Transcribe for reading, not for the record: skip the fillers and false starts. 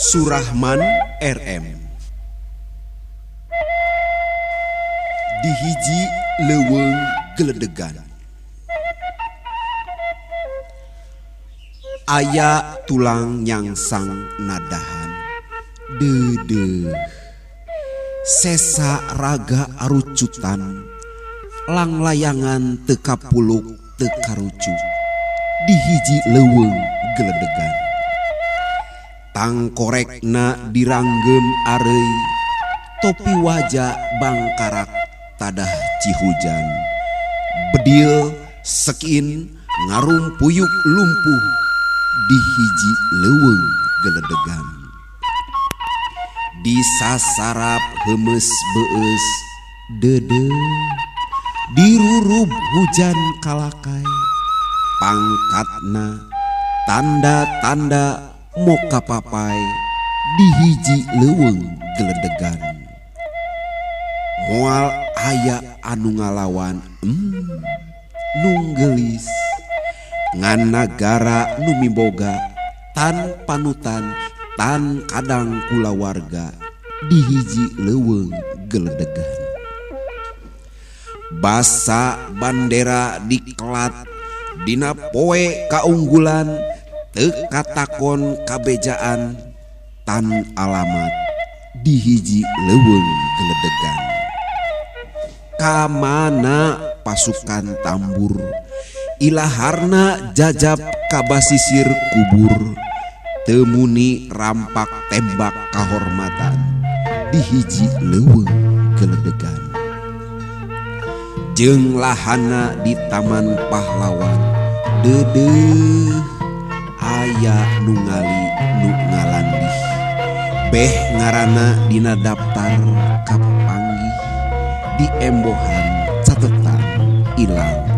Surahman RM. Di hiji leuweung geledegan. Aya tulang nyangsang nadahan. Deudeuh. Sesa raga arucutan langlayangan teu kapuluk teu karucu di hiji leuweung geledegan. Tangkorekna diranggeum areuy topi waja bangkarak tadah cihujan. Bedil sekin ngarumpuyuk lumpuh di hiji leuweung geledegan. Disasarap heumeus beueus deudeuh dirurub hujan kalakai pangkatna tanda-tanda moka papai di hiji leuweung geledegan. Moal aya anu ngalawan nunggelis ngan nagara nu miboga tan panutan tan kadang kulawarga di hiji leuweung geledegan. Basa bandera diklat dina poe kaunggulan teu katakon kabejaan tan alamat di hiji leuweung geledegan. Kamana pasukan tambur ilaharna jajab ka basisir kubur teu muni rampak tembak kahormatan di hiji leuweung geledegan. Jeung lahana di Taman Pahlawan deudeuh aya nu ngali nu ngalandih beh ngaranna dina daftar kapanggih di embohan catetan ilang.